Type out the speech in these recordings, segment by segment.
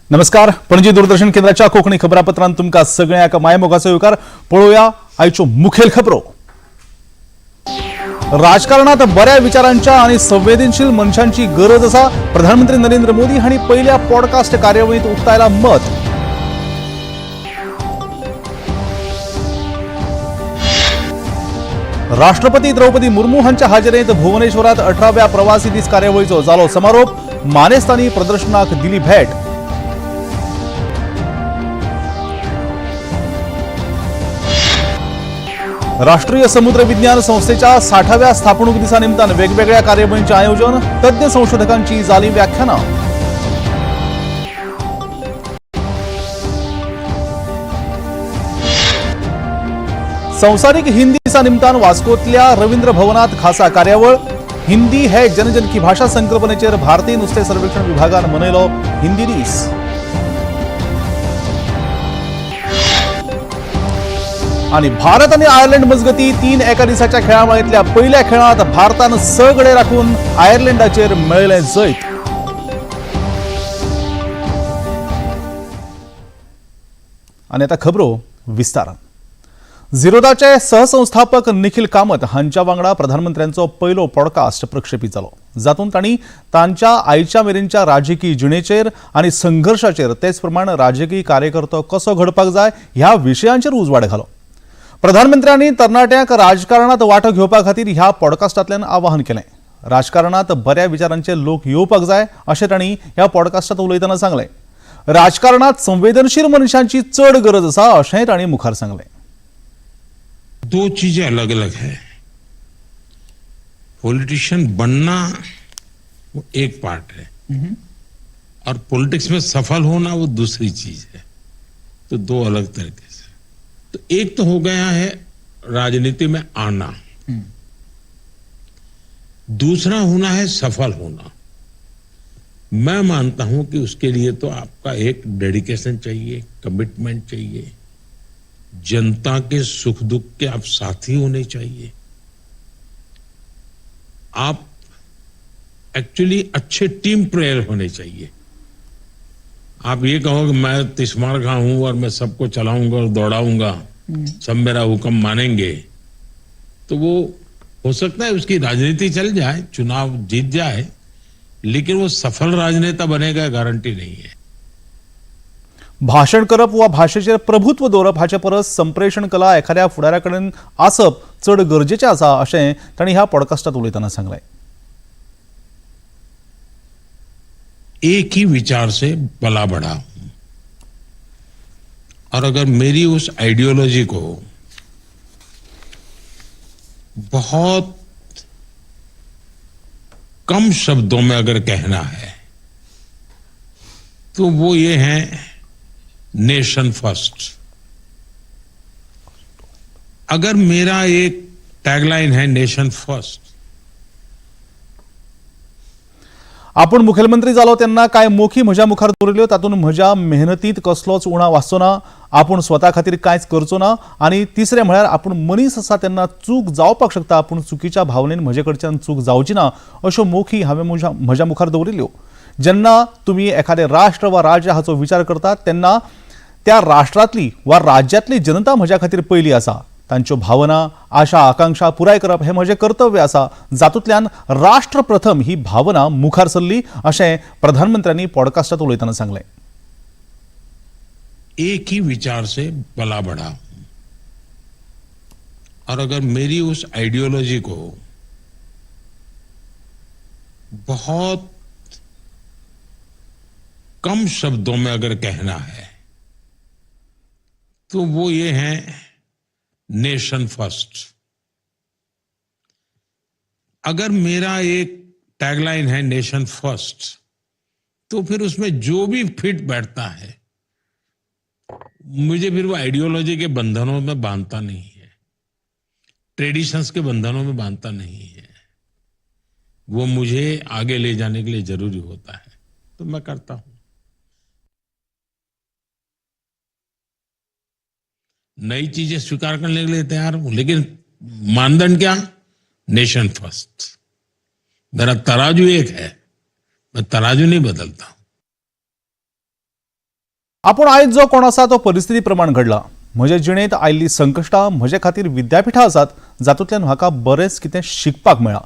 नमस्कार, पणजी दूरदर्शन केंद्राच्या कोंकणी खबरापत्रांत तुमकां सगळ्यांक मायमोगाचो येवकार. पळोवया आयच्यो मुखेल खबरो. राजकारणात बऱ्या विचारांच्या आणि संवेदनशील मनशांची गरज आसा, प्रधानमंत्री नरेंद्र मोदी हांणी पयल्या पॉडकास्ट कार्यावळींत उक्तायला मत. राष्ट्रपती द्रौपदी मुर्मू हांच्या हाजेरेंत भुवनेश्वरात 18व्या प्रवासी दीस कार्यावळीचो जालो समारोप. मानेस्तांनी प्रदर्शनाक दिली भेट. राष्ट्रीय समुद्र विज्ञान संस्थेच्या 60व्या स्थापणूक दिसा निमतान वेगवेगळ्या कार्यावळींचें आयोजन. तज्ञ संशोधकांची जाली व्याख्यानां. संवसारीक हिंदी दिसा निमतान वास्कोतल्या रवींद्र भवनात खासा कार्यावळ. हिंदी हे जनजन की भाषा संकल्पनेचेर भारतीय नुस्तें सर्वेक्षण विभागान मनयलो हिंदी दीस. आणि भारत आणि आयर्लंड मजगती 3 एका दिसाच्या खेळामाळेतल्या पहिल्या खेळात भारतान 6 गडे राखून आयर्लंडाचेर मेळयलें जैत. आणि आता खबरो विस्तारान. झिरोदाचे सहसंस्थापक निखिल कामत हांच्या वांगडा प्रधानमंत्र्यांचो पयलो पॉडकास्ट प्रक्षेपीत जालो, जातूंत तांणी तांच्या आयच्या मेरेनच्या राजकीय जिणेचेर आनी संघर्शाचेर तेच प्रमाण राजकीय कार्यकर्तो कसो घडपाक जाय ह्या विशयांचेर उजवाड घालो. प्रधानमंत्र्यांनी तरणाट्यांक राजकारणात वांटो घेवपा खातीर ह्या पॉडकास्टांतल्यान आवाहन केलें. राजकारणात बऱ्या विचारांचे लोक येवपाक जाय अशें तांणी ह्या पॉडकास्टांत उलयतना सांगलें. राजकारणात संवेदनशील मनशांची चड गरज आसा अशेंय तांणी मुखार सांगलें. दो चीजें अलग अलग है. पॉलिटिशियन बनना वो एक पार्ट है और पॉलिटिक्स में सफल होना वो दूसरी चीज है. तो दो अलग तरीके से. तो एक तो हो गया है राजनीति में आना, दूसरा होना है सफल होना. मैं मानता हूं कि उसके लिए तो आपका एक डेडिकेशन चाहिए, कमिटमेंट चाहिए, जनता के सुख दुख के आप साथी होने चाहिए, आप एक्चुअली अच्छे टीम प्लेयर होने चाहिए. आप ये कहो कि मैं तिस्मार खां हूं और मैं सबको चलाऊंगा और दौड़ाऊंगा, सब मेरा हुक्म मानेंगे, तो वो हो सकता है उसकी राजनीति चल जाए, चुनाव जीत जाए, लेकिन वो सफल राजनेता बनेगा गारंटी नहीं है. भाशण करप वा भाशेचेर प्रभुत्व दवरप हाचे परस संप्रेषण कला एखाद्या फुडाऱ्या कडेन आसप चड गरजेचें आसा अशें तांणी ह्या पॉडकास्टांत उलयतना सांगलें. एक ही विचार से पला बढ़ा हूं और अगर मेरी उस आइडियोलॉजी को बहुत कम शब्दों में अगर कहना है तो वो ये है नेशन फर्स्ट. अगर मेरा एक टैगलाइन है नेशन फर्स्ट. आपूण मुखेलमंत्री जालो तेन्ना कांय मोखी म्हज्या मुखार दवरिल्ल्यो, तातूंत म्हज्या मेहनतींत कसलोच उणाव आसचो ना, आपूण स्वता खातीर कांयच करचो ना आनी तिसरें म्हळ्यार आपूण मनीस आसा तेन्ना चूक जावपाक शकता, पूण चुकीच्या भावनेन म्हजे कडच्यान चूक जावची ना अश्यो मोखी हांवें म्हज्या मुखार दवरिल्ल्यो. जेन्ना तुमी एखादें राष्ट्र वा राज्य हाचो विचार करतात तेन्ना त्या राष्ट्रांतली वा राज्यांतली जनता म्हज्या खातीर पयली आसा. तांच्यो भावना, आशा, आकांक्षा पुराय करप हें म्हजें कर्तव्य आसा. जातूंतल्यान राष्ट्र प्रथम ही भावना मुखार सरली अशें प्रधानमंत्र्यांनी पॉडकास्टांत उलयतना सांगलें. एक ही विचार से पला बढ़ा और अगर मेरी उस आइडियोलॉजी को बहुत कम शब्दों में अगर कहना है तो वो ये है नेशन फर्स्ट. अगर मेरा एक टैगलाइन है नेशन फर्स्ट, तो फिर उसमें जो भी फिट बैठता है मुझे फिर वो आइडियोलॉजी के बंधनों में बांधता नहीं है, ट्रेडिशंस के बंधनों में बांधता नहीं है. वो मुझे आगे ले जाने के लिए जरूरी होता है तो मैं करता हूं. नई चीजें स्वीकार करने के लिए तैयार हूं, लेकिन मानदंड क्या? Nation first. मेरा तराजू एक है, मैं तराजू नहीं बदलता. आपूण आयज जो कोण आसा तो परिस्थिती प्रमाण घडला. म्हजे जिणेंत आयिल्लीं संकश्टां म्हजे खातीर विद्यापिठां आसात, जातूंतल्यान म्हाका बरेंच कितें शिकपाक मेळ्ळां.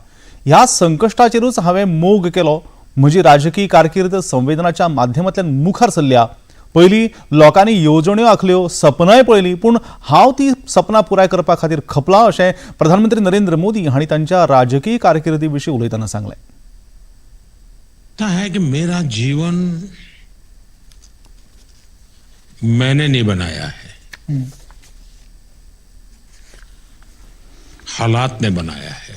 ह्या संकश्टाचेरूच हांवें मोग केलो. म्हजी राजकीय कारकीर्द संवेदनाच्या माध्यमांतल्यान मुखार सरल्या. पयलीं लोकांनी येवजण्यो आंखल्यो, सपनांय पळयलीं, पूण हांव ती सपनां पुराय करपा खातीर खपलां अशें प्रधानमंत्री नरेंद्र मोदी हांणी तांच्या राजकीय कारकिर्दी विशीं उलयतना सांगलें. है कि मेरा जीवन मैंने नहीं बनाया है, हालात ने बनाया है.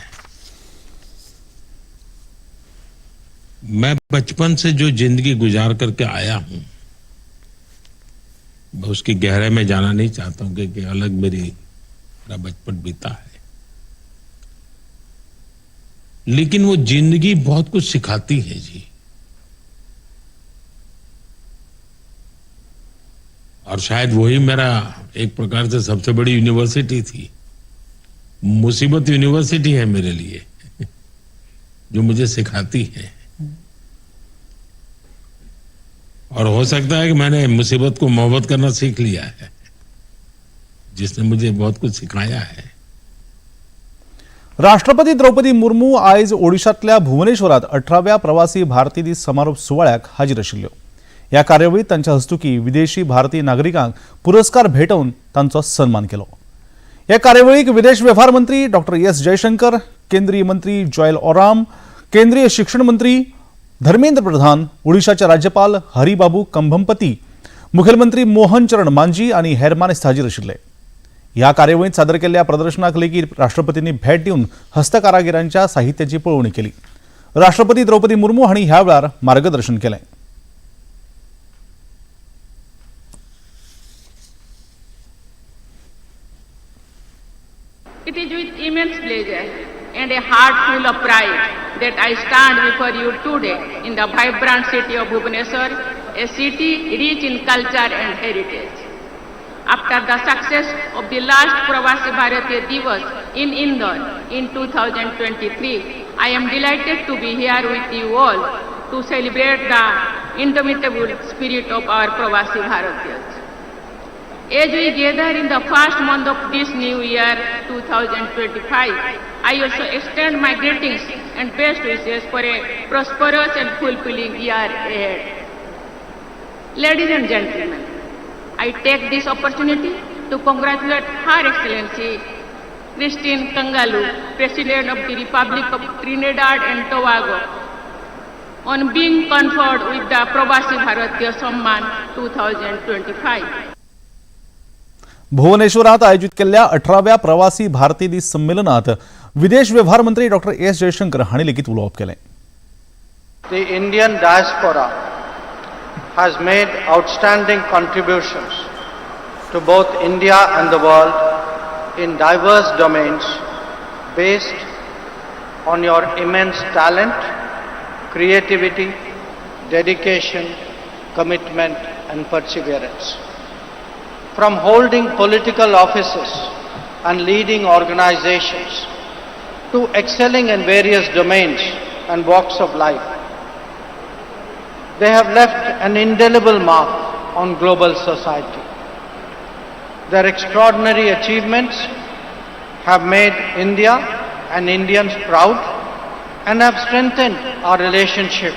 मैं बचपन से जो जिंदगी गुजार करके आया हूं, मैं उसकी गहराई में जाना नहीं चाहता हूं क्योंकि अलग मेरा बचपन बीता है, लेकिन वो जिंदगी बहुत कुछ सिखाती है जी. और शायद वही मेरा एक प्रकार से सबसे बड़ी यूनिवर्सिटी थी. मुसीबत यूनिवर्सिटी है मेरे लिए, जो मुझे सिखाती है. और हो सकता है कि मैंने मुसीबत को मोहब्बत करना सीख लिया है, जिसने मुझे बहुत कुछ सिखाया है. राष्ट्रपती द्रौपदी मुर्मू आयज ओडिशांतल्या भुवनेश्वरात 18व्या प्रवासी भारतीय दीस समारोप सुवाळ्याक हाजीर आशिल्ल्यो. ह्या कार्यावळीत तांच्या हस्तुकी विदेशी भारतीय नागरिकांक पुरस्कार भेटोवन तांचो सन्मान केलो. ह्या कार्यावळीक विदेश वेव्हार मंत्री डॉक्टर एस जयशंकर, केंद्रीय मंत्री जॉयल ओराम, केंद्रीय शिक्षण मंत्री धर्मेंद्र प्रधान, ओडिशाचे राज्यपाल हरिबाबू कंभमपती, मुखेलमंत्री मोहन चरण मांझी आनी हेर मानेस्त हाजीर आशिल्ले. ह्या कार्यावळींत सादर केल्ल्या प्रदर्शनाक लेगीत राष्ट्रपतींनी भेट दिवन हस्तकारागिरांच्या साहित्याची पळोवणी केली. राष्ट्रपती द्रौपदी मुर्मू हांणी ह्या वेळार मार्गदर्शन केलें. It is with immense pleasure and a heart full of pride that I stand before you today in the vibrant city of Bhubaneswar, a city rich in culture and heritage. After the success of the last Pravasi Bharatiya Divas in Indore in 2023, I am delighted to be here with you all to celebrate the indomitable spirit of our Pravasi Bharatiyas. As we gather in the first month of this new year, 2025, I also extend my greetings and best wishes for a prosperous and fulfilling year ahead. Ladies and gentlemen, I take this opportunity to congratulate Her Excellency Christine Kangaloo, President of the Republic of Trinidad and Tobago, on being conferred with the Pravasi Bharatiya Samman 2025. भुवनेश्वरात आयोजित केल्ल्या 18व्या प्रवासी भारतीय दीस संमेलनात विदेश वेव्हार मंत्री doctor S Jaishankar हांणी लेगीत उलोवप केलें. The Indian diaspora has made outstanding contributions to both India and the world in diverse domains based on your immense talent, creativity, dedication, commitment, and perseverance. From holding political offices and leading organizations to excelling in various domains and walks of life, they have left an indelible mark on global society. Their extraordinary achievements have made India and Indians proud and have strengthened our relationship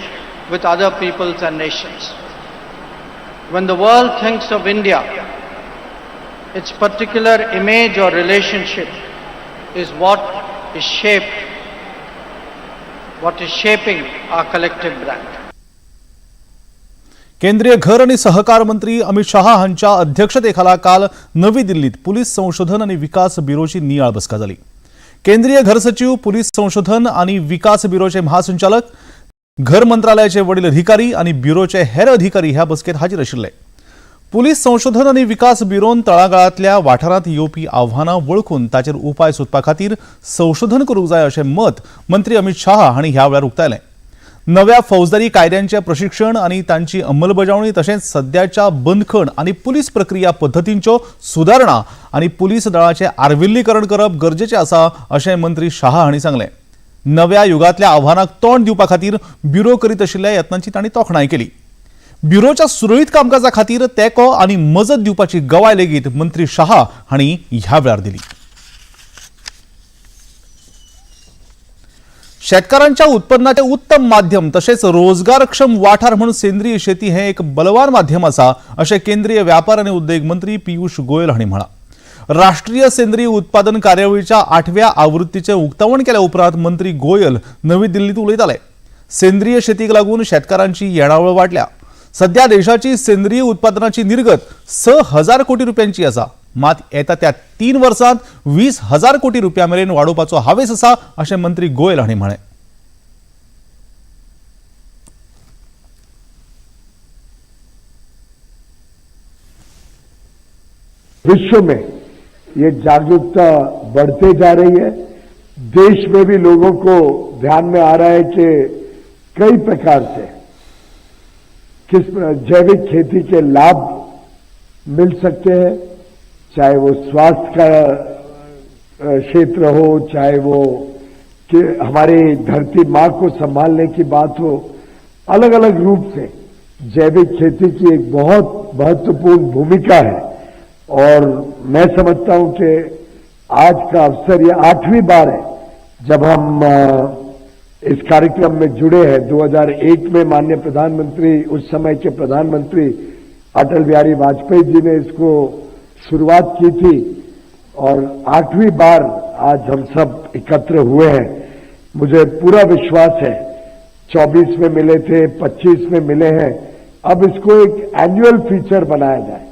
with other peoples and nations. When the world thinks of India, its particular image or relationship is what is shaping our collective brand. केंद्रीय घर आणि सहकार मंत्री अमित शहा हांच्या अध्यक्षतेखाला काल नवी दिल्लीत police संशोधन आणि विकास ब्युरोची नियाळ बसका जाली. केंद्रीय घर सचिव, पुलीस संशोधन आणि विकास ब्युरोचे महासंचालक, घर मंत्रालयाचे वडील अधिकारी आणि ब्युरोचे हेर अधिकारी ह्या बसकेत हाजीर आशिल्ले. पुलीस संशोधन आणि विकास ब्युरोन तळागाळांतल्या वाठारांत येवपी आव्हानां वळखून ताचेर उपाय सोदपा खातीर संशोधन करूंक जाय अशें मत मंत्री अमित शहा हांणी ह्या वेळार उक्तायलें. नव्या फौजदारी कायद्यांचें प्रशिक्षण आनी तांची अंमलबजावणी, तशेंच सद्याच्या बंदखण आनी पुलीस प्रक्रिया पद्दतींच्यो सुदारणा आनी पुलीस दळाचें आर्विल्लीकरण करप गरजेचें आसा अशें मंत्री शहा हांणी सांगलें. नव्या युगांतल्या आव्हानांक तोंड दिवपा खातीर ब्युरो करीत आशिल्ल्या यत्नांची तांणी तोखणाय केली. ब्युरोच्या सुरळीत कामकाजा खातीर तेंको आनी मजत दिवपाची गवाय लेगीत मंत्री शहा हांणी ह्या वेळार दिली. शेतकारांच्या उत्पन्नाचें उत्तम माध्यम तशेंच रोजगारक्षम वाठार म्हणून सेंद्रीय शेती हें एक बलवान माध्यम आसा अशें केंद्रीय व्यापार आनी उद्देग मंत्री पियूष गोयल हांणी म्हळां. राष्ट्रीय सेंद्रीय उत्पादन कार्यावळीच्या 8व्या आवृत्तीचें उक्तावण केल्या उपरांत मंत्री गोयल नवी दिल्लींत उलयताले. सेंद्रीय शेतीक लागून शेतकारांची येणावळ वाडल्या. सध्या देशाची सेंद्रीय उत्पादनाची निर्गत 6,000 कोटी रुपयांची आसा, मात येता त्या 3 वर्सांत 20,000 कोटी रुपया मेरेन वाडोवपाचो हावेस आसा अशें मंत्री गोयल हांणी म्हळें. विश्व में ये जागरूकता बढ़ते जा रही है. देश में भी लोगों को ध्यान में आ रहा है कि कई प्रकार से किस जैविक खेती के लाभ मिल सकते हैं, चाहे वो स्वास्थ्य का क्षेत्र हो, चाहे वो कि हमारी धरती मां को संभालने की बात हो. अलग अलग रूप से जैविक खेती की एक बहुत महत्वपूर्ण भूमिका है और मैं समझता हूं कि आज का अवसर, ये 8वीं बार है जब हम इस कार्यक्रम में जुड़े हैं. 2001 में माननीय प्रधानमंत्री, उस समय के प्रधानमंत्री अटल बिहारी वाजपेयी जी ने इसको शुरुआत की थी और 8वीं बार आज हम सब एकत्र हुए हैं. मुझे पूरा विश्वास है, 24 में मिले थे, 25 में मिले हैं, अब इसको एक एनुअल फीचर बनाया जाए.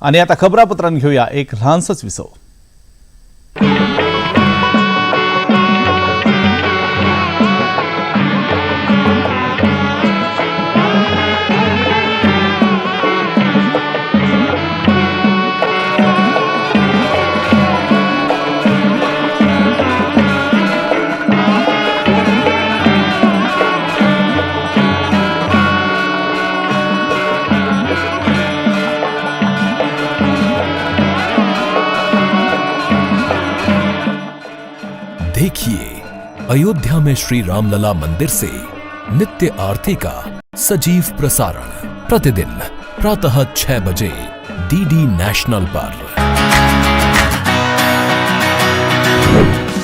आनी आतां खबरापत्रान घेवया एक ल्हानसोच विसव. देखिए अयोध्या में श्री रामलला मंदिर से नित्य आरती का सजीव प्रसारण प्रतिदिन प्रातः 6 बजे डीडी नेशनल पर.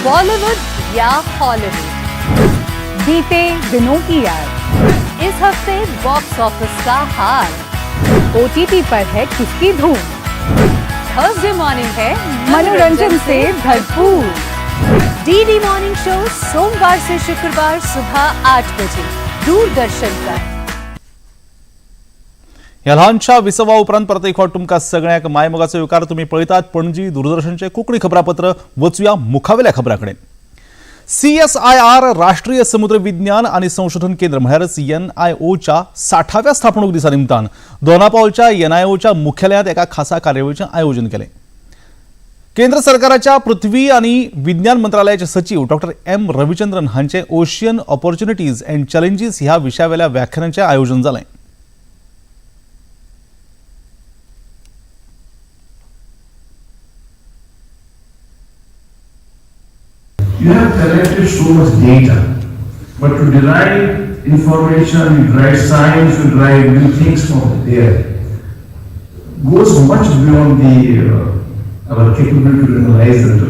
बॉलीवुड या हॉलीवुड, बीते दिनों की याद, इस हफ्ते बॉक्स ऑफिस का हाल, ओटीटी पर है किसकी धूम, थर्सडे मॉर्निंग है मनोरंजन से भरपूर. डीडी मॉर्निंग शो सोमवार से शुक्रवार सुबह 8 बजे दूरदर्शन पर. ह्या ल्हानशा विसवा उपरांत परत एक फावट तुमकां सगळ्यांक मायमोगाचो येवकार. तुमी पळयतात पणजी दूरदर्शनचें कोंकणी खबरापत्र. वचुया मुखावेल्या खबरां कडेन. सीएसआयआर राष्ट्रीय समुद्र विज्ञान आनी संशोधन केंद्र म्हळ्यारच एनआयओच्या 60व्या स्थापणूक दिसा निमतान दोनापावलच्या एनआयओच्या मुख्यालयांत एका खासा कार्यावळीचें आयोजन केलें. केंद्र सरकाराच्या पृथ्वी आनी विज्ञान मंत्रालयाचे सचीव डॉक्टर एम रविचंद्रन हांचे ओशियन ऑपॉर्च्युनिटीज अँड चॅलेंजीस ह्या विशयावेल्या व्याख्यानाचें आयोजन जालें. You have collected so much data, but to derive information, you derive science, you derive new things from there, goes much beyond the our capability to analyze the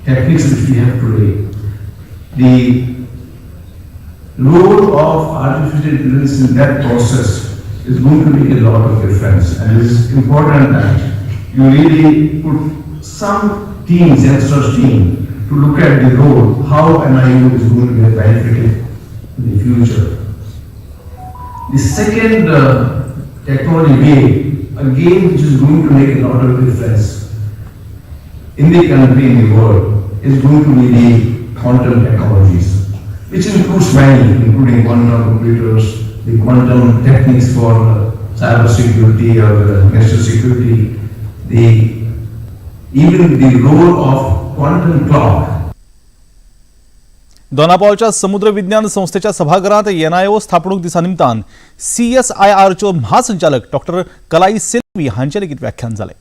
techniques which we have today. The role of artificial intelligence in that process is going to make a lot of difference, and it is important that you really put some teams, youngsters team, to look at the role, how NIO is going to get benefited in the future. The second technology wave, again, which is going to make a lot of difference in the country, in the world, is going to be the quantum technologies, which includes many, including quantum computers, the quantum techniques for cyber security or national security, the even the role of quantum clock. दोनापावलच्या समुद्र विज्ञान संस्थेच्या सभाघरात NIO स्थापणूक दिसा निमतान सीएसआयआरच्यो महासंचालक doctor कलाई सेल्वी हांचे लेगीत व्याख्यान जालें.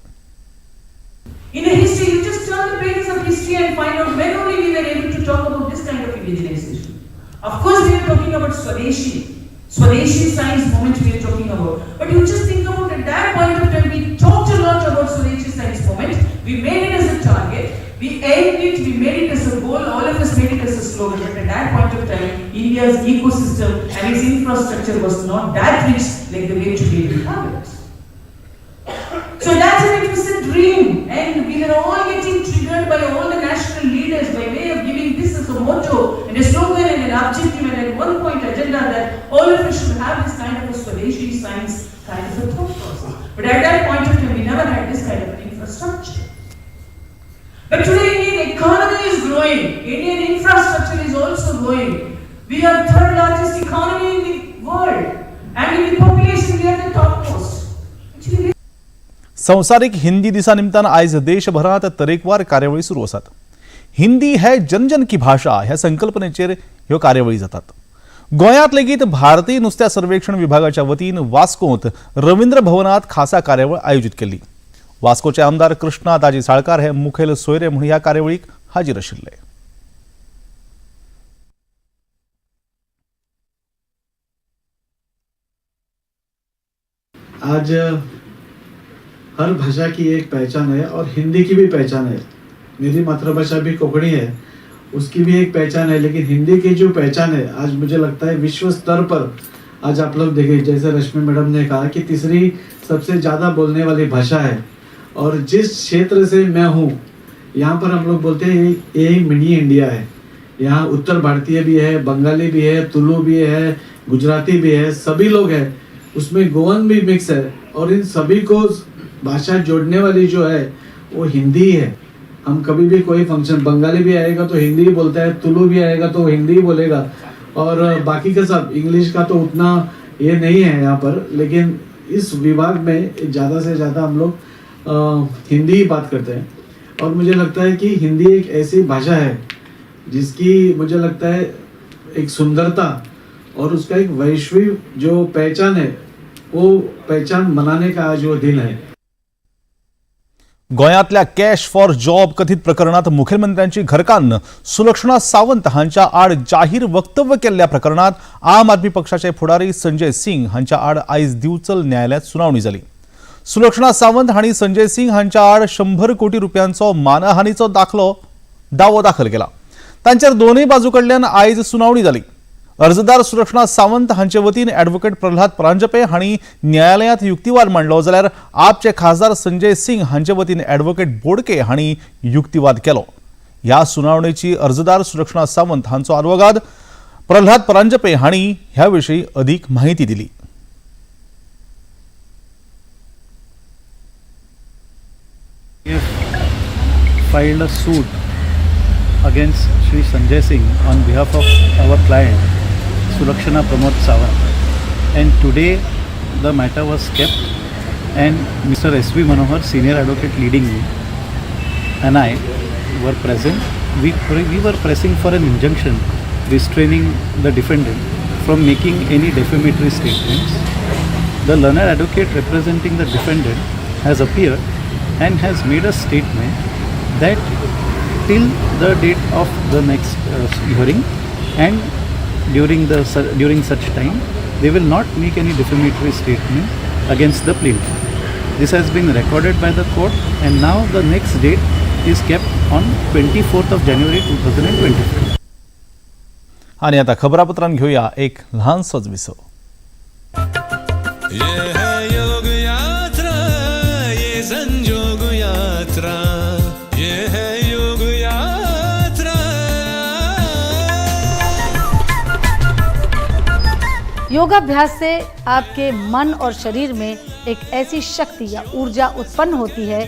In a history, you just turn the pages of history and find out when only we were able to talk about this kind of indigenization. Of course, we are talking about Swadeshi. Swadeshi science movement we are talking about. But you just think about at that point of time, we talked a lot about Swadeshi science movement. We made it as a target. We aimed it, we made it as a goal, all of us made it as a slogan. But at that point of time, India's ecosystem and its infrastructure was not that rich like the way today we have it. So that's it, it was a dream, and we were all getting triggered by all the national leaders by way of giving this as a motto and a slogan and an objective and at one point agenda that all of us should have this kind of a Swadeshi science kind of a thought process. But at that point of time, we never had this kind of an infrastructure. But today, Indian economy is growing, Indian infrastructure is also growing. We are third largest economy in the world, and in the population, we are the topmost. Actually, संवसारीक हिंदी दिसा निमतान आयज देशभरांत तरेकवार कार्यावळी सुरू आसात. हिंदी हे जनजन की भाशा ह्या संकल्पनेचेर ह्यो कार्यावळी जातात. गोंयांत लेगीत भारतीय नुस्त्या सर्वेक्षण विभागाच्या वतीन वास्कोंत रवींद्र भवनात खासा कार्यावळ आयोजीत केल्ली. वास्कोचे आमदार कृष्णा दाजी साळकार हे मुखेल सोयरे म्हूण ह्या कार्यावळीक हाजीर आशिल्ले. आज हर भाषा की एक पहचान है और हिंदी की भी पहचान है. मेरी मातृभाषा भी कोंकणी है, उसकी भी एक पहचान है, लेकिन हिंदी की जो पहचान है आज मुझे लगता है विश्व स्तर पर आज आप लोग देखें, जैसे रश्मि मैडम ने कहा कि तीसरी सबसे ज़्यादा बोलने वाली भाषा है. और जिस क्षेत्र से मैं हूँ यहाँ पर हम लोग बोलते हैं ये मिनी इंडिया है. यहाँ उत्तर भारतीय भी है, बंगाली भी है, तुलु भी है, गुजराती भी है, सभी लोग हैं, उसमें गोवन भी मिक्स है. और इन सभी को भाषा जोड़ने वाली जो है वो हिंदी है. हम कभी भी कोई फंक्शन, बंगाली भी आएगा तो हिंदी ही बोलता है, तुलु भी आएगा तो हिंदी ही बोलेगा, और बाकी का सब इंग्लिश का तो उतना ये नहीं है यहाँ पर. लेकिन इस विभाग में ज़्यादा से ज़्यादा हम लोग हिंदी ही बात करते हैं. और मुझे लगता है कि हिंदी एक ऐसी भाषा है जिसकी मुझे लगता है एक सुंदरता और उसका एक वैश्विक जो पहचान है वो पहचान मनाने का आज वो दिन है. गोंयांतल्या कॅश फॉर जॉब कथीत प्रकरणात मुखेलमंत्र्यांची घरकान्न सुलक्षणा सावंत हांच्या आड जाहीर वक्तव्य केल्ल्या प्रकरणात आम आदमी पक्षाचे फुडारी संजय सिंग हांच्या आड आयज दिवचल न्यायालयात सुनावणी जाली. सुलक्षणा सावंत हांणी संजय सिंग हांच्या आड 100 कोटी रुपयांचो मानहानीचो दावो दाखल केला. तांचेर दोनूय बाजू कडल्यान आयज सुनावणी जाली. अर्जदार सुलक्षणा सावंत हांचे वतीन ॲडव्होकेट प्रल्हाद परांजपे हांणी न्यायालयांत युक्तिवाद मांडलो, जाल्यार आपचे खासदार संजय सिंग हांचे वतीन ॲडव्होकेट बोडके हांणी युक्तिवाद केलो. ह्या सुनावणेची अर्जदार सुलक्षणा सावंत हांचो आदवोगाद प्रल्हाद परांजपे हांणी ह्या विशीं अदीक म्हायती दिली. Filed a suit against Shri Sanjay Singh on behalf of our client Sulakshana Pramod Sawant, and today the matter was kept and Mr. S.V. Manohar, senior advocate leading me, and I were present. We were pressing for an injunction restraining the defendant from making any defamatory statements. The learned advocate representing the defendant has appeared and has made a statement that till the date of the next hearing and during such time they will not make any defamatory statement against the plaintiff. This has been recorded by the court and now the next date is kept on 24th of January 2025. आणि आता खबरापत्रांत घेऊया एक ल्हानसोच विसव. ये है योग यात्रा, ये संजोग यात्रा, ये है योग यात्रा. योगाभ्यास से आपके मन और शरीर में एक ऐसी शक्ति या ऊर्जा उत्पन्न होती है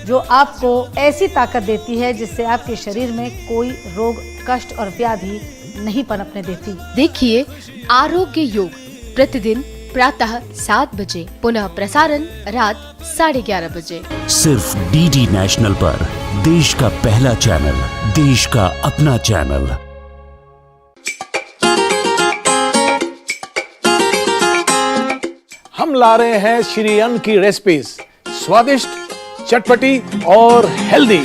जो आपको ऐसी ताकत देती है जिससे आपके शरीर में कोई रोग, कष्ट और व्याधि नहीं पनपने देती। देखिए आरोग्य योग प्रतिदिन प्रातः 7 बजे, पुनः प्रसारण रात 11:30 बजे, सिर्फ डीडी नेशनल पर। देश का पहला चैनल, देश का अपना चैनल। हम ला रहे हैं श्री अन्न की रेसिपीज, स्वादिष्ट, चटपटी और हेल्दी।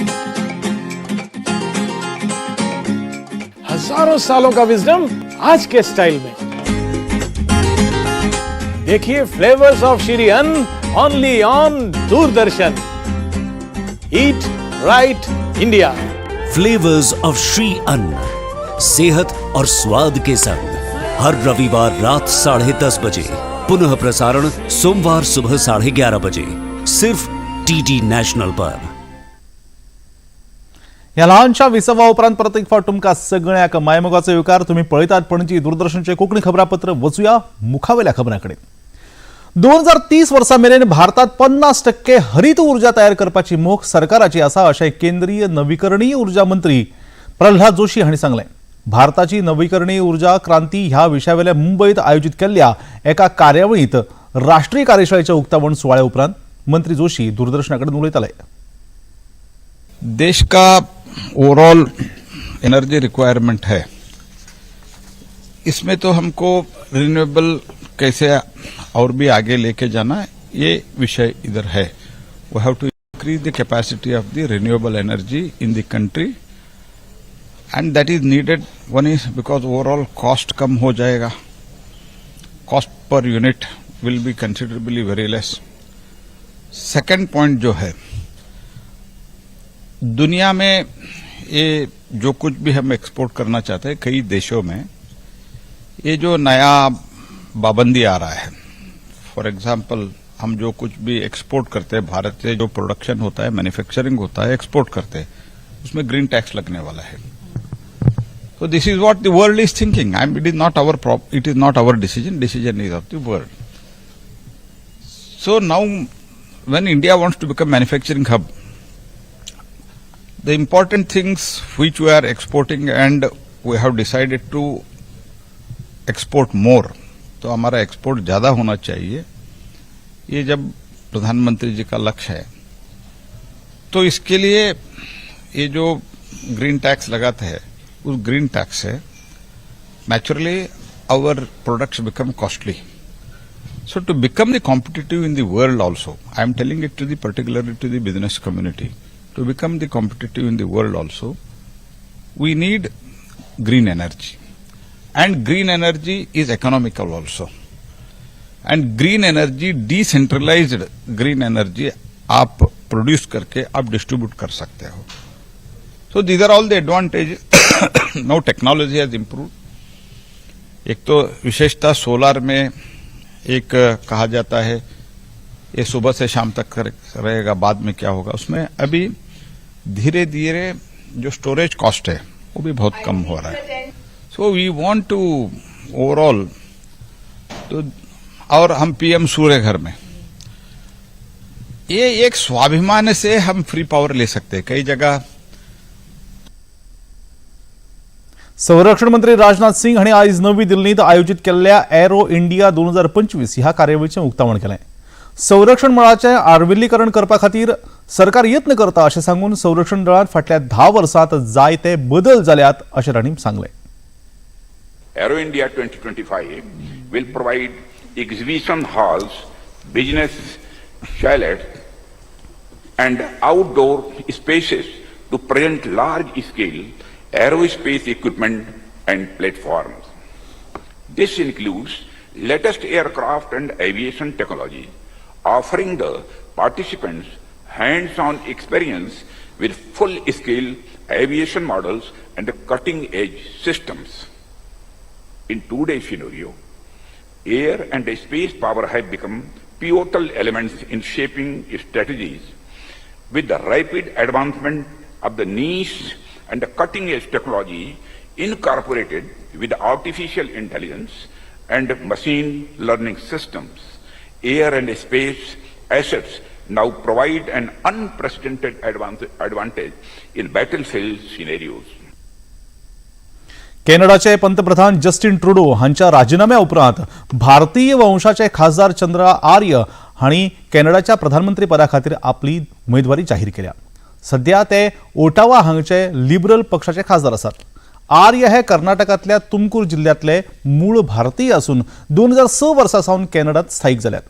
हजारों सालों का विजडम आज के स्टाइल में। देखिए Flavours of Shri Anna only on Doordarshan. Eat right India. Flavours of Shri Anna, सेहत और स्वाद के संग, हर रविवार रात 10:30 बजे, पुनः प्रसारण सोमवार सुबह 11:30 बजे, सिर्फ डीडी नॅशनल पर. ह्या ल्हानशा विसवा उपरांत परत एक फावट तुमकां सगळ्यांक मायमोगाचो येवकार. तुमी पळयतात पणजी दूरदर्शनचे कोंकणी खबरापत्र. वचुया मुखावेल्या खबरां कडेन. 2030 वर्सा मेरेन भारतात 50% हरित ऊर्जा तयार करपाची मोख सरकाराची आसा, अशें केंद्रीय नवीकरणीय ऊर्जा मंत्री प्रल्हाद जोशी हांणी सांगलें. भारताची नवीकरणीय ऊर्जा क्रांती ह्या विशयावेल्या मुंबयत आयोजीत केल्ल्या एका कार्यावळींत राष्ट्रीय कार्यशाळेच्या उक्तावण सुवाळ्या उपरांत मंत्री जोशी दूरदर्शना कडेन उलयताले. देश का ओवरऑल एनर्जी रिक्वायरमेंट है, इसमें तो हमको रिन्यूएबल कैसे और भी आगे लेके जाना, ये विषय इधर है. We have to increase the capacity of the renewable energy in the country and that is needed. One is because overall cost कम हो जाएगा, cost per unit will be considerably very less. Second point जो है, दुनिया में ये जो कुछ भी हम export करना चाहते हैं, कई देशों में ये जो नया पाबंदी आ रहा है, फॉर एग्जाम्पल हम जो कुछ भी एक्सपोर्ट करते हैं, भारत से जो प्रोडक्शन होता है, मैन्युफैक्चरिंग होता है, एक्सपोर्ट करते हैं, उसमें ग्रीन टैक्स लगने वाला है. तो this is what the world is thinking. I it is not our decision. Decision is of the world. So now when India wants to become manufacturing hub, the important things which we are exporting and we have decided to export more, तो हमारा export ज्यादा होना चाहिए, ये जब प्रधानमंत्री जी का लक्ष्य है, तो इसके लिए ये जो ग्रीन टैक्स लगाते हैं, उस green tax Se naturally our products become costly. So to become the competitive in the world also, I am telling it to the particularly to the business community, to become the competitive in the world also, we need green energy. And green energy is economical also. And green energy, decentralized green energy आप produce करके आप distribute कर सकते हो. So these are all the advantage. Now technology has improved. एक तो विशेषता सोलार में एक कहा जाता है, ये सुबह से शाम तक रहेगा, बाद में क्या होगा. उसमें अभी धीरे धीरे जो स्टोरेज कॉस्ट है, वो भी बहुत कम हो रहा है. So we want to overall तो और हम पीएम सूर्य घर में ये एक स्वाभिमान से हम फ्री पावर ले सकते हैं कई जगह. संरक्षण मंत्री राजनाथ सिंग हांणी आयज नवी दिल्लींत आयोजीत केल्ल्या एरो इंडिया 2025 ह्या कार्यावळीचें उक्तावण केलें. संरक्षण मळाचें आर्विल्लीकरण करपा खातीर सरकार यत्न करता, अशें सांगून संरक्षण दळांत फाटल्या 10 वर्सांत जायते बदल जाल्यात, अशें तांणी सांगलें. Aero India 2025 will provide exhibition halls, business chalets, and outdoor spaces to present large-scale aerospace equipment and platforms. This includes latest aircraft and aviation technology, offering the participants hands-on experience with full-scale aviation models and cutting-edge systems. In today's scenario, air and space power have become pivotal elements in shaping strategies. With the rapid advancement of the niche and the cutting-edge technology incorporated with artificial intelligence and machine learning systems, air and space assets now provide an unprecedented advantage in battlefield scenarios. कॅनडाचे पंतप्रधान Justin Trudeau हांच्या राजीनाम्या उपरांत भारतीय वंशाचे खासदार चंद्रा आर्य हांणी कॅनडाच्या प्रधानमंत्री पदा खातीर आपली उमेदवारी जाहीर केल्या. सध्या ते ओटावा हांगचे लिबरल पक्षाचे खासदार आसात. आर्य हे कर्नाटकांतल्या तुमकूर जिल्ल्यांतले मूळ भारतीय असून 2006 वर्सा सावन कॅनडात स्थायीक जाल्यात.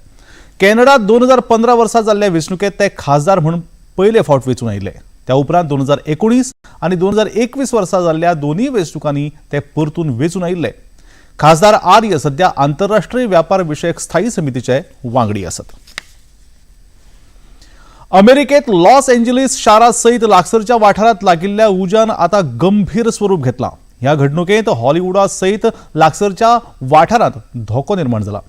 कॅनडात 2015 वर्सा जाल्ल्या वेंचणुकेत ते खासदार म्हणून पयले फावट वेंचून आयिल्ले. त्या उपरांत 2019 आनी 2021 वर्सा जाल्ल्या दोनूय वेंचणुकांनी ते परतून वेंचून आयिल्ले. खासदार आर्य सध्या आंतरराष्ट्रीय व्यापार विशयक स्थायी समितीचे वांगडी आसात. अमेरिकेत लॉस एंजलिस शारा सयत लागसरच्या वाठारांत लागिल्ल्या उज्यान आतां गंभीर स्वरूप घेतलां. ह्या घडणुकेंत हॉलिवूडा सयत लागसरच्या वाठारांत धोको निर्माण जाला.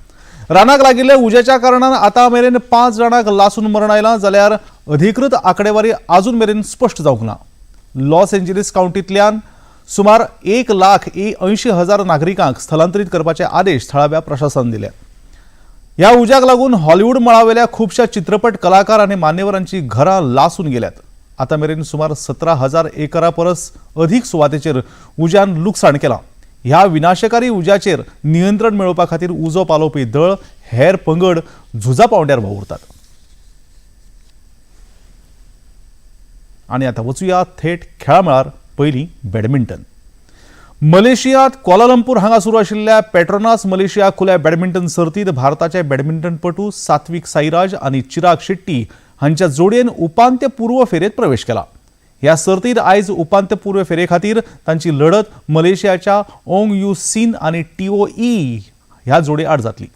रानाक लागिल्ल्या उज्याच्या कारणान आतां मेरेन 5 जाणांक लासून मरण आयलां, जाल्यार अधिकृत आंकडेवारी अजून मेरेन स्पश्ट जावंक ना. लॉस एंजलिस कावंटींतल्यान सुमार 1,80,000 नागरिकांक स्थलांतरीत करपाचे आदेश थळाव्या प्रशासनान दिले. ह्या उज्याक लागून हॉलिवूड मळावेल्या खुबश्या चित्रपट कलाकार आनी मान्यवरांची घरां लासून गेल्यात. आतां मेरेन सुमार 17,000 एकरा परस अधीक सुवातेचेर उज्यान लुकसाण केलां. ह्या विनाशकारी उज्याचेर नियंत्रण मेळोवपा खातीर उजो पालोवपी दळ हेर पंगड झुजा पावंड्यार वावुरतात. आनी आतां वचुया थेट खेळा मळार. पयलीं बॅडमिंटन. मलेशियांत क्वालालंपूर हांगा सुरू आशिल्ल्या पेट्रोनास मलेशिया खुल्या बॅडमिंटन सर्तींत भारताचे बॅडमिंटनपटू सात्विक साईराज आनी चिराग शेट्टी हांच्या जोडयेन उपांत्यपूर्व फेरयेंत प्रवेश केला. ह्या सर्तींत आयज उपांत्यपूर्व फेरये खातीर तांची लढत मलेशियाच्या ओंग you scene आनी टीओ ई ह्या जोडये आड जातली.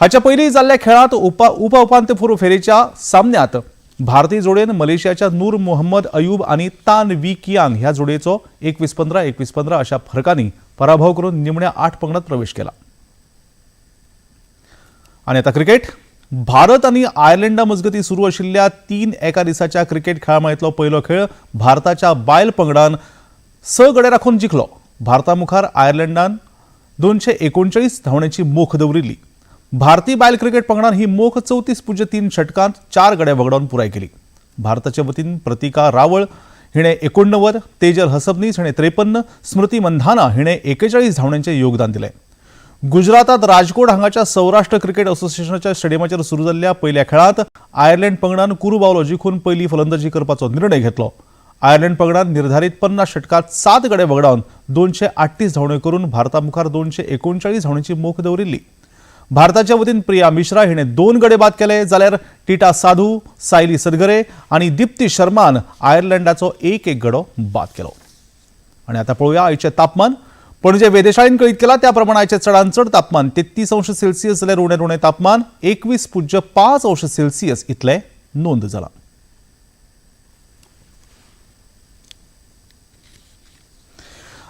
हाच्या पयलीं जाल्ल्या खेळांत उप उपांत्यपूर्व फेरयेच्या सामन्यांत भारतीय जोडयेन मलेशियाच्या नूर मोहम्मद अयूब आनी तान we Kiang ह्या जोडयेचो 21-15 21-15 अशा फरकांनी पराभव करून निमण्या 8 पंगडात प्रवेश केला. आनी आतां क्रिकेट. भारत आनी आयर्लंडा मजगतीं सुरू आशिल्ल्या 3 एका दिसाच्या क्रिकेट खेळामाळेंतलो पयलो खेळ भारताच्या बायल पंगडान 6 गडे राखून जिखलो. भारता मुखार आयर्लंडान 239 धांवड्यांची मोख दवरिल्ली. भारतीय बायल क्रिकेट पंगडान ही मोख 34.3 षटकांत 4 गडे वगडावन पुराय केली. भारताच्या वतीन प्रतिका रावळ हिणें 89, तेजल हसबनीस हिणें 53, स्मृती मंधाना हिणें 41 धांवड्यांचें योगदान दिलें. गुजरातात राजकोट हांगाच्या सौराष्ट्र क्रिकेट असोसिएशनाच्या स्टेडियमाचेर सुरू जाल्ल्या पयल्या खेळांत आयर्लंड पंगडान कुरू बावलो जिखून पयली फलंदाजी करपाचो निर्णय घेतलो. आयर्लंड पंगडान निर्धारित 50 षटकांत 7 गडे वगडावन 238 धांवड्यो करून भारता मुखार 239 धांवड्यांची मोख दवरिल्ली. भारताच्या वतीन प्रिया मिश्रा हिणें 2 गडे बाद केले, जाल्यार टिटा साधू, सायली सदगरे आनी दीप्ती शर्मान आयर्लंडाचो 1-1 गडो बाद केलो. आनी आतां पळोवया आयचें तापमान. पणजे वेधशाळेन कळीत केला त्या प्रमाण आयचें चडांत चड तापमान 33 अंश सेल्सियस जाल्यार उणें उणें तापमान 21.5 अंश सेल्सियस इतलें नोंद जालां.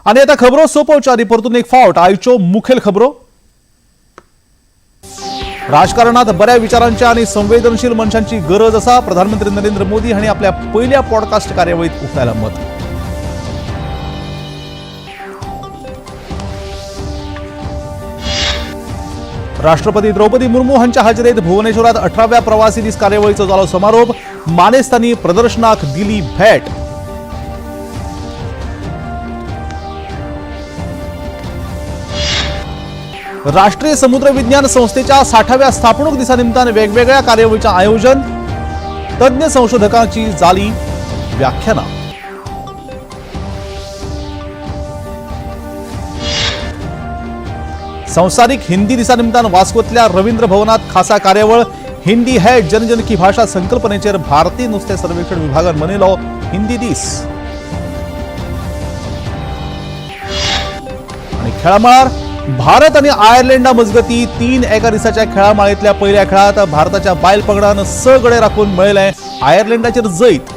आनी आतां खबरो सोंपोवच्या आदी परतून एक फावट आयच्यो मुखेल खबरो. राजकारणात बऱ्या विचारांच्या आणि संवेदनशील मनशांची गरज आसा, प्रधानमंत्री नरेंद्र मोदी हांणी आपल्या पयल्या पॉडकास्ट कार्यावळीत उक्तायला मत. राष्ट्रपती द्रौपदी मुर्मू हांच्या हाजेरेत भुवनेश्वरात 18व्या प्रवासी दीस कार्यावळीचो जालो समारोप, मानेस्तांनी प्रदर्शनाक दिली भेट. राष्ट्रीय समुद्र विज्ञान संस्थेच्या 60व्या स्थापणूक दिसा निमतान वेगवेगळ्या कार्यावळीचें आयोजन, तज्ञ संशोधकांची जाली व्याख्यानां. संवसारीक हिंदी दिसा निमतान वास्कोतल्या रवींद्र भवनात खासा कार्यावळ, हिंदी है जनजन की भाषा संकल्पनेचेर भारतीय नुस्तें सर्वेक्षण विभागान मनयलो हिंदी दीस. आनी खेळामळार भारत आनी आयर्लंडा मजगती 3 एका दिसाच्या खेळामाळेंतल्या पयल्या खेळांत भारताच्या बायल पंगडान 6 गडे राखून मेळयलें आयर्लंडाचेर जैत.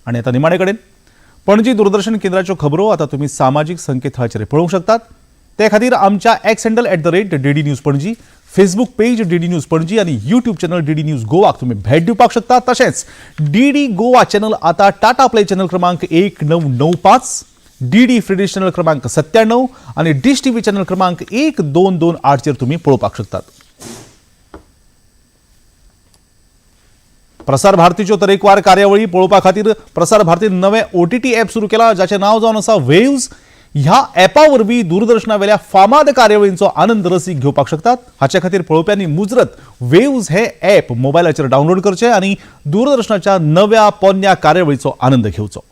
आनी आतां निमाणे कडेन पणजी दूरदर्शन केंद्राच्यो खबरो आतां तुमी सामाजीक संकेतथळाचेर पळोवंक शकतात. ते खातीर आमच्या X handle @DD News Panaji, Facebook page DD News Panaji आनी यूट्यूब चॅनल डीडी न्यूज गोवाक तुमी भेट दिवपाक शकता. तशेंच डीडी गोवा चॅनल आतां टाटा प्ले चॅनल क्रमांक 1995, डीडी फ्री चॅनल क्रमांक 97 आनी डिश टीव्ही चॅनल क्रमांक 1228 चेर तुमी पळोवपाक शकतात. प्रसार भारतीच्यो तरेकवार कार्यावळी पळोवपा खातीर प्रसार भारतीन नवें OTT app सुरू केला, जाचें नांव जावन आसा वेव्ज. ह्या ॲपा वरवीं दूरदर्शनावेल्या फामाद कार्यावळींचो आनंद रसीक घेवपाक शकतात. हाचे खातीर पळोवप्यांनी मुजरत वेव्ज हे ॲप मोबायलाचेर डावनलोड करचें आनी दूरदर्शनाच्या नव्या पोन्न्या कार्यावळीचो आनंद घेवचो.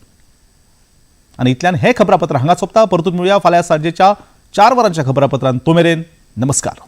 आनी इतल्यान हें खबरापत्र हांगा सोंपता. परतून मेळुया फाल्यां सांजेच्या 4 वरांच्या खबरापत्रांत. तो मेरेन नमस्कार.